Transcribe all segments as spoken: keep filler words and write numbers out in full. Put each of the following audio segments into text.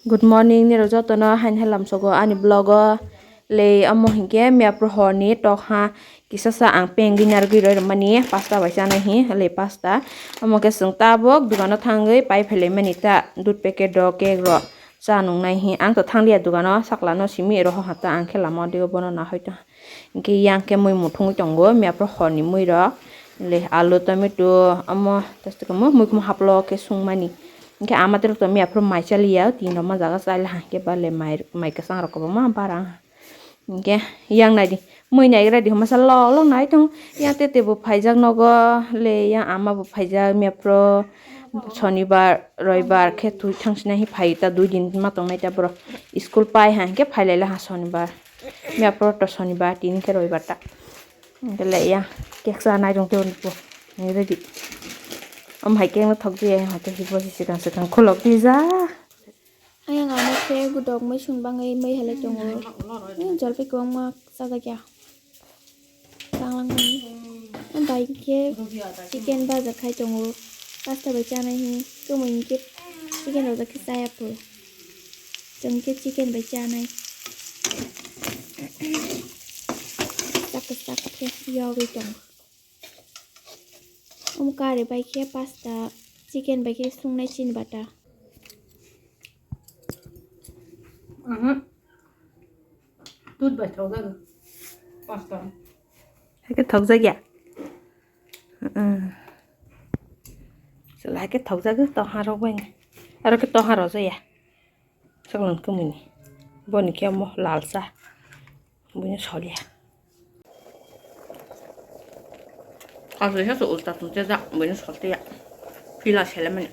Good morning nirok jotono, haini halam sogo ani vlog o. Le omo hinkhe miyaphuru horni tokha kisa sa ang pengwi narwgwi roi rwmani pasta bai chanai hi, le pasta. Omo khe chwng tabuk dukano thangwi pai phailaimani ta, dudh packet rok, cake rok cha nungnai hi. Ang to thangliya dukano, saklano simi rohor ha ta, ang khe lama o dego bono nahoi tong. Hinkhe yang khe mui muthungwi tongo, miyaphuru horni mui rok, le alu, tomato, omo tei tei kwmwi mui kwmwi haplo khe sungmani. Hinkhe ama tei rok to miyaphuru mai chaliya, tin rok ma jaga chaliha, hinkhe ba le mai, mai kwchang rok kwbangma bara wngha. Hinkhe yang naidi, mui naigra di hwnmasa lok lok nai tongo, yang tete bo phaijak nogo, le yang ama bo phaijak miyaphuru. Sonibar, roibar khe twi thangsinai hi phai ta, dui din ma tongnai ta borok. School pai ha hinkhe phai lai laha sonibar. Miyaphuru to sonibar, tini khe roibar ta. Hinkhe le ya, cake cha nai rong tei bo. Nai ready. Omo hai cake no thok di, hai khe hibo si swkang swkang khulok di ja. Ayang ano khe gudok mui sung bangwi mui halai tongo. Jolpai kwbangma chajak ya. Tanglang mani. Bai khe chicken baja khai tongo. Pasta bai chanai hi. Chumui hinkhe chicken rojak khe chaya pho. Chwng khe chicken bai chanai. Sak sak khe yogwi tongo. Omo kari bai khe pasta, chicken bai khe sungnai chini bata. Mhm. Dudh bai thokjago. Pasta. Hai khe thokjak ya. Mm. Chwla hai khe thokjago, toha rok bai. Aro khe toha rojak ya. Saklang kwmwini. Boni khe omo lal cha. Buino solia. Asli sa ulta tungte jak, buino sotia. Pila selemani.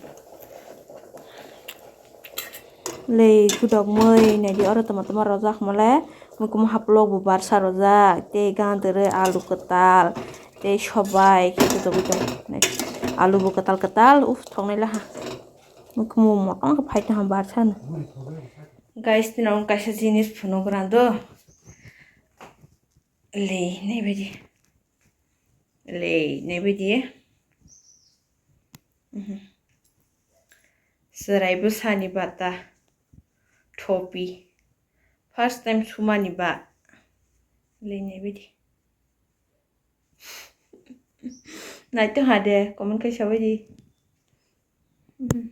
Le gudok mui naidi oro toma toma rojak mole. Mui kumu haplok bo barsa rojak. Tei gandere alu kwtal. Tei sobai khe gudok gudok. Alu bo kwtal kwtal. Uf, thoknai laha. Mui kumu motong khe phai tong ha barsa no. Guys, tino kaisa jinis phunuk rando. Lei naibaidi. Lei naibaidi. Mhm. Chwrai bwsani bata. Thopi. First time sumani ba. Lei naibaidi. Naito ha de, comment khai sabaidi. Mhm.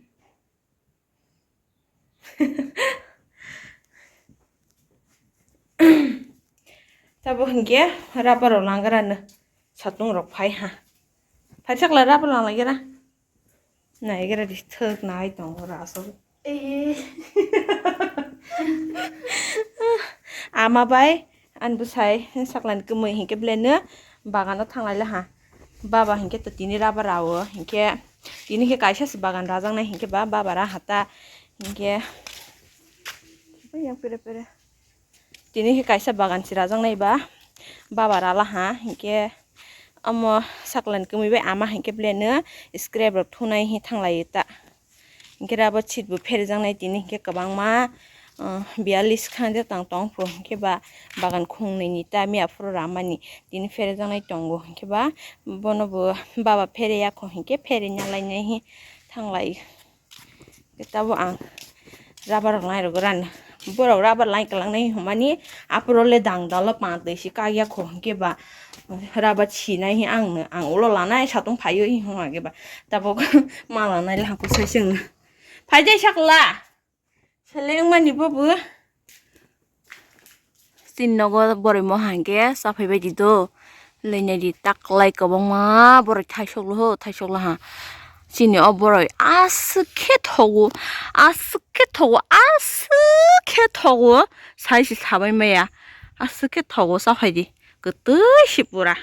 Tabuk hinkhe rubber rok langara no satung rok phai ha. Phai sakla rubber lang lagera. Naigra di thwk nai tongo ra aswk. Eh. Ama bai ani bwsai saklani kwmwi hinkhe belai no bagano thanglai laha. Baba hinkhe to tini rubber rao hinkhe tini khe kaisa se bagan rajaknai hinkhe ba baba ra hata hinkhe yang pere pere. Tini khe kaisa bagan se rajaknai ba baba rala ha hinkhe omo saklani kwmwi bai ama hinkhe belai no scrap rok thunai hi thanglai ta. Hinkhe rubber sheet bo pherejaknai tini hinkhe kwbangma, uh, biyalish khan de tang tong phuru hinkhe ba bagan khungnwi ni ta miya phuru ramani tini pherejaknai tongo hinkhe ba bono bo baba phereya kho hinkhe pherena lainai hi thanglai. Tabo ang rubber rok nai rwgwrani. Borok rubber line kwlangnai hwnmani aphuru le dang dalo pang twi si kak ya kho hinkhe ba rubber sinai hi ang no ang ulo lanai satung phaio hi hwnma khe ba tabuk ma lanai le hangkuk sai chwng no. Phai jai sakla. Seleng mani bobo. Chini nogo boroi mo hangke saphai bai di do. Leinai di taklai kwbangma boroi thaisok lo ho, thaisok lo ha. Chini o boroi aswk khe thogo, aswk khe thogo, aswk khe thogo. Sai se sabai maya. Aswk khe thogo saphai di. Kwtwi se pura.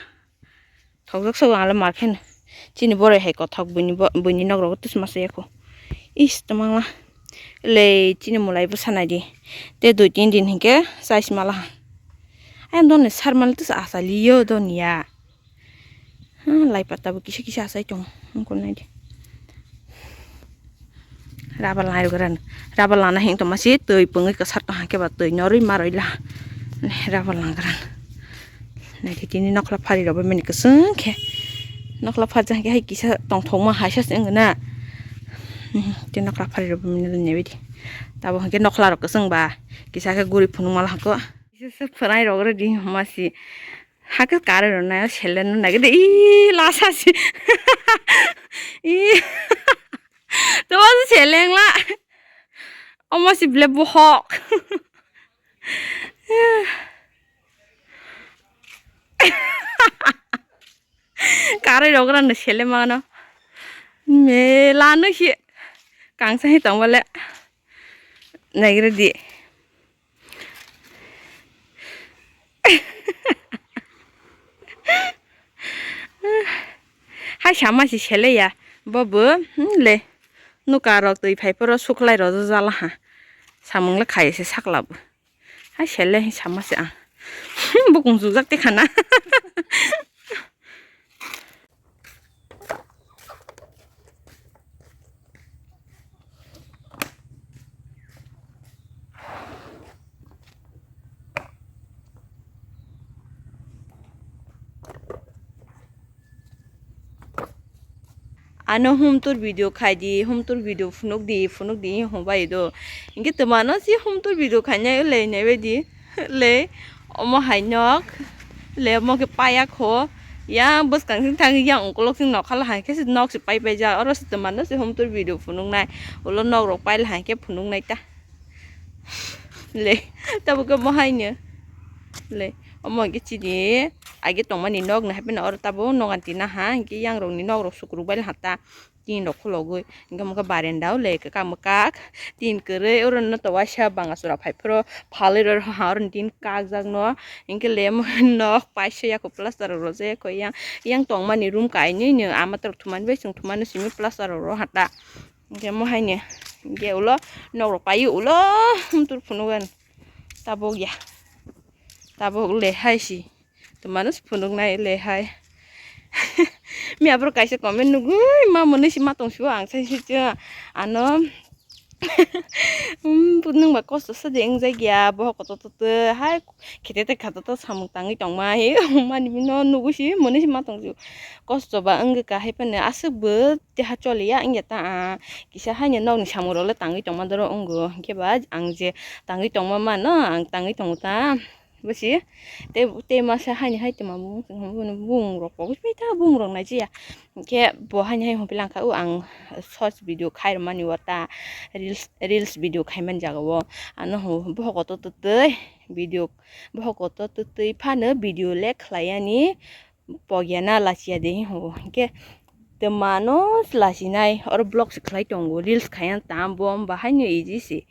Thokjak sobo ang le ma pheno. Chini boroi hai kothok buini bo, buini nok rogo twisma se yakho. Is twmangla. Le chini mulai bwsa nai di. Te dui tin din hinkhe chai sima la. Ayang doni sarmani tisa asai liyo doni ya. Ha, lai pata bo kisa kisa asai tongo. Wngkor nai di. Rubber lai rwgwrani. Rubber lana hing tongma si twi pungwi kwsar tong hakhe ba twi norwi marwi la. Rubber langwrani. Naidi tini nokla phari rok bai mani kwchwng khe. Nokla pharjak hwnkhe hai kisa tongthokma hai sa se wngna. Hmm, tini nokla phari rok bai mani naibaidi. Tabuk hwnkhe nokhla rok kwchwng ba kisa khe guri phunukma lahakho. Kisa se phwrai rok rwdi masi. Hakhe karwi rwnai selen nai de i lasa si. I. Tamo se seleng la. Omo si ble bohok. Karwi rok rano sele mano. Mela no si kangsa hi tong bole. Naigra di. Hai sama si sele ya. Bobo, hmm, le. Nuka rok twi phai poro suklai rok jala ha. Samung le khai se sakla bo. Hai sele hi sama se ang. Bukung jujak te khana. Ano humtur video khai di, humtur video phunuk di, phunuk di hinwi hwnbai do. Hinkhe twmano si humtur video khainai le hinwi bai di. Le omo hai nok, le omo khe paya kho. Yang bwskang sing thang yang ukolok sing nokha lahai khe se nok se pai paijak. Oro se twmano se humtur video phunuknai. Ulo nok rok pai lahai khe phunuknai ta. Le, tabuk khe omo haino. Le, omo hinkhe chini age tongmani nok no hapheno oro tabuk nogan tina ha, hinkhe yang rokni nok rok sukruk bai laha ta. Tin rok khulogwi, hinkhe omo khe barenda o le kwkak mwkak tin kwrwi, oro no to waisa banga chwra phai phuru phalwi rw ha, oro ni tin kakjak no, hinkhe le omo nok paisa ya kho plaster rok rwjak ya kho yang, yang tongmani room kainwi no ama rok thumani bai chwng thumani simi plaster rok rw ha ta. Hinkhe omo haino hinkhe ulo nok rok paio ulo humtur phunukgwi tabuk ya. Tabuk le hai si. Twmano se phunuknai le hai. Miya borok kaisa comment nugui ma mwnwi si ma tong sio ang sai se ano. Hmm, nwng ba kosto sa de wngjakya bohok kotor twi hai. Khete te khata to samung tangwi tongma he mani bino nugui si mwnwi si ma tong sio. Kosto ba wngkha hai phano aswk bo teha choliya wngya ta, ah, kisa haino nokni samung rok le tangwi tongma doro wngo, hinkhe ba ang je tangwi tongma mano, ang tangwi tongo ta, busi? Tei, tei masa haino hai twma bung, bung rok pogwi pai ta, bung rok nai jaya. Hinkhe bo haino hai hwnphi lang kha, o ang shorts video khai rwmani o ta, reels, reels video khai mani jaga o, ano hwnwi bohok kotor twtwi video, bohok kotor twtwi phano video le khlai yani. Pogya na lachiya de hinwi hwngo. Hinkhe twmano lasinai, oro vlog se khlai tongo, reels khaiya tam bo, wng bahaino easy se.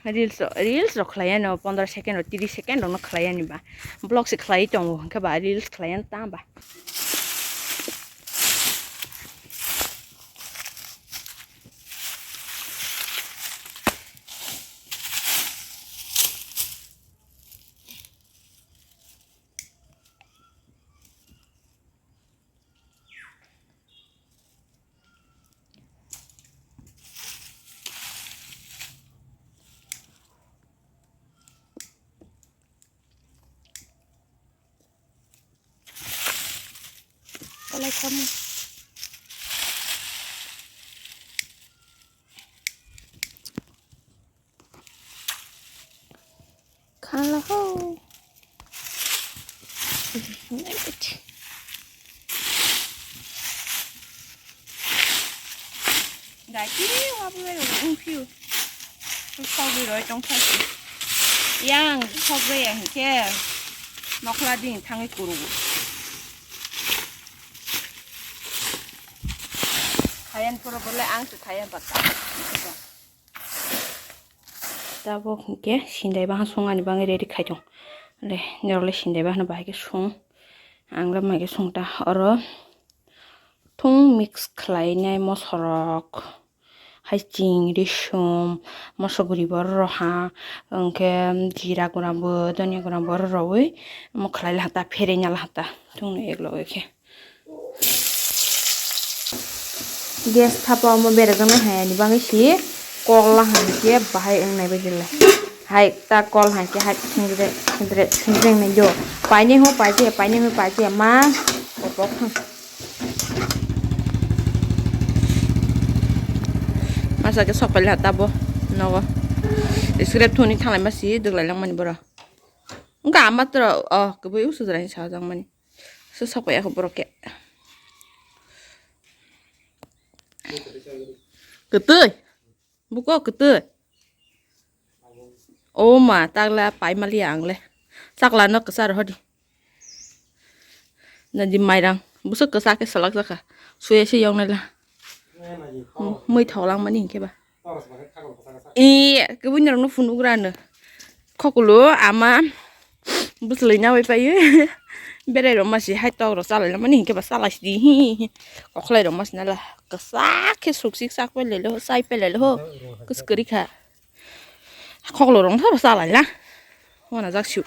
Reels rok, reels rok khlaiya no pondro second rok, tris second rok no khlaiya ni ba. Vlog se khlai tongo, hinkhe ba reels khlaiya tam ba. Palai khamu. Khala ho. Gati wabu bai wng phiu. Sogwi roi tong thasi. Yang sogwi ya hinkhe nokla ding thangwi kurugo. Khayan pura bole ang se khayan patta. Tabuk hinkhe sindai bahan songani bagwi ready khai tong. Le, norok le sindai bahan bahai khe song. Ang le mai khe song ta oro thung mix khlainai mosorok. Hai ching, risum, mosok guri borok rw ha, hinkhe jira gura bo, dhoniya gura borok rwui omo khlai laha ta, pherei na laha ta, thung no ek loge khe. Gas thapa omo berajak nai hai ani bagwi si kok la hai khe bahai wngnai bai le. Hai ta kol hai khe hai singre singre singre nai jo. Painai ho paije, painai ho paije ma kopok thang. Masa khe sok paila tabo. Nogo. Scrap thoni thanglai ma si dwglai langmani boro. Wngkha ama toro, oh, kwbui usujra ni sajak mani. Su sokpaiya kho borok khe. Kwtwi. Buko kwtwi. O ma, takla pai maliya ang le. Chakla no kwchar hodi. Nadi mairang. Buso kwchak khe salak jakha. Suya se yong nai la. Mui thok lang mani hinkhe ba. Ee, kwbui norokno phunuk rano. Khokolo ama bwswlwi nawi paio. Berai rok masi hai tok rok chalai lamani hinkhe ba chalai sidi hi hi. Kokhlai rok masi nala kwchak khe suksik chak pai lelo, chai pai lelo ho. Kwchwrwi kha. Khokolo rok no sabo chalai la. Wana jak siu.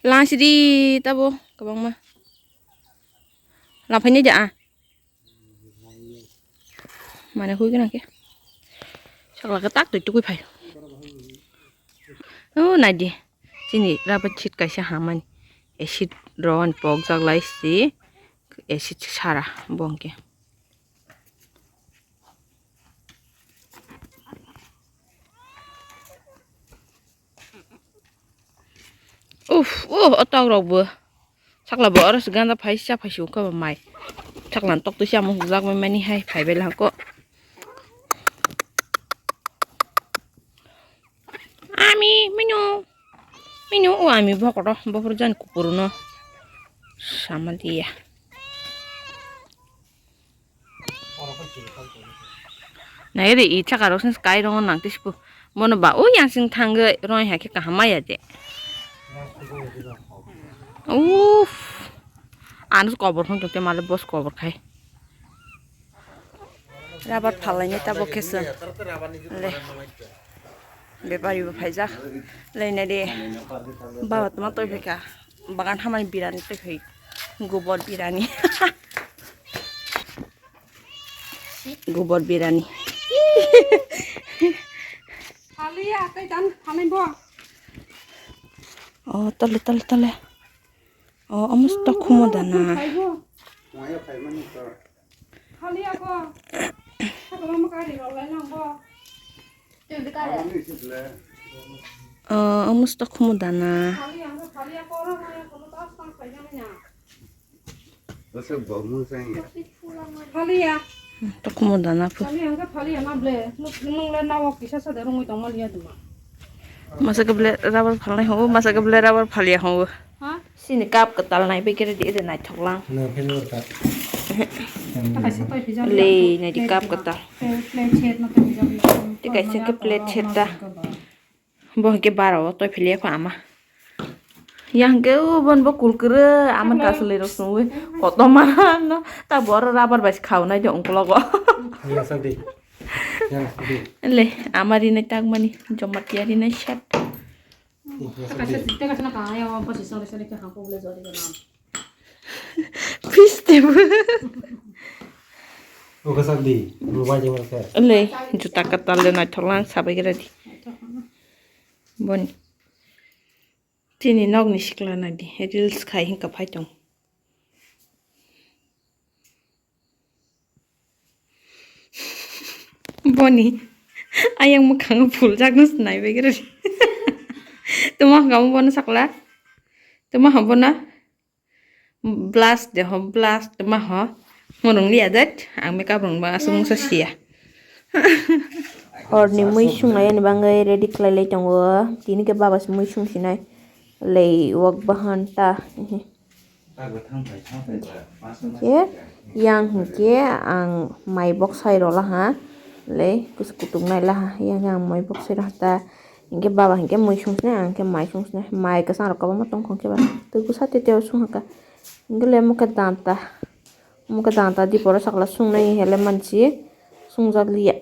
Lang sidi tabo kwbangma. Lang phai nai da a. Mane hui gana khe. Sakla khe tak twi tukui phai. O naidi. Chini rubber sheet kaisa hamani. Acid ron pokjak lai si. Acid sara bongke. Uff, uh, o tok rok bo. Sakla bo oro se ganda phai sa phai su kha mai. Sakla tok twi sa mung jak mai mani hai phai bai lang ko. Ami minu. Minu o ami bokoro bopor jan kupuru no. Sama dia. Nai re i chaka rok sin sky rong nang tisipu. Mono ba o yang sing thangwi roi hai khe kaham maya je. Uff. Anus kobor hon te male bos kobor khai. Rabar phalai ni tabo khe se. Le. Bepari bo phaijak. Leinai de. Baba tuma toi phaikha. Bagan hamani birani toi phai. Gobor birani. Gobor birani. Haliya, tai dan, halai bo. Oh, tole, tole, tole. Oh, omo sto khumo dana. Haliya ko. Saka mama kari rolai nang bo. Oh, omo sto khumo dana. Haliya ko, haliya ko, ro, haliya ko, tas tang khai jang na. Haliya. Tokmo dana phu. Haliya hwnkhe haliya na ble. Nwng le nawa kisa sa de rungwi tongma liya duma. Masa khe ble rubber phalnai ho, masa khe ble rubber phalya ho. Ha? Sini cup kwtal nai bai khe ready de naithok lang. Na philwar ka. Le nai di cup kwtal. Plate set na to bijak. Tei kaisa khe plate set ta. Bo hwnkhe bara o toi philya kho ama. Yang hwnkhe o bon bo kurkure ama kasulwi rok songwi kotorma no ta bo oro rubber bai khaunai de ungkologo. Yang sakdi. Yang sakdi. Le ama rinai tagmani jomatia rinai set. Yang sakdi. Piste bo. Uka sakdi. Rubai jeng rok. Le juta kwtal le naithok lang sabai gra di. Boni. Chini nokni sikla nai di. Reels khai hinka phai tong. Boni. Ayang mwkhang phul jak no sinai bai gra di. Tuma hwnkha mo bono sakla. Tuma hwnkha bono. Blast de ho, blast ma ho. Mo nung liya dat, ang makeup rung ba asung sa siya. Horni mui sungnai ani bangwi ready khlai lai tongo. Tini khe baba se mui sung sinai. Lei wak bahan ta. Hinkhe yang hinkhe ang mai bok sai rola ha. Lei kus kutuk nai la ha. Yang ang mai bok sai roha ta. Hinkhe baba hinkhe mui sungsnai, ang khe mai sungsnai. Mai kwchang rok kwbangma tongkha hinkhe ba. Twi bwsa tete o sung hakha. Hinkhe le mokhe danta. Mokhe danta diporo sakla sungnai hele mansi sungjak liya.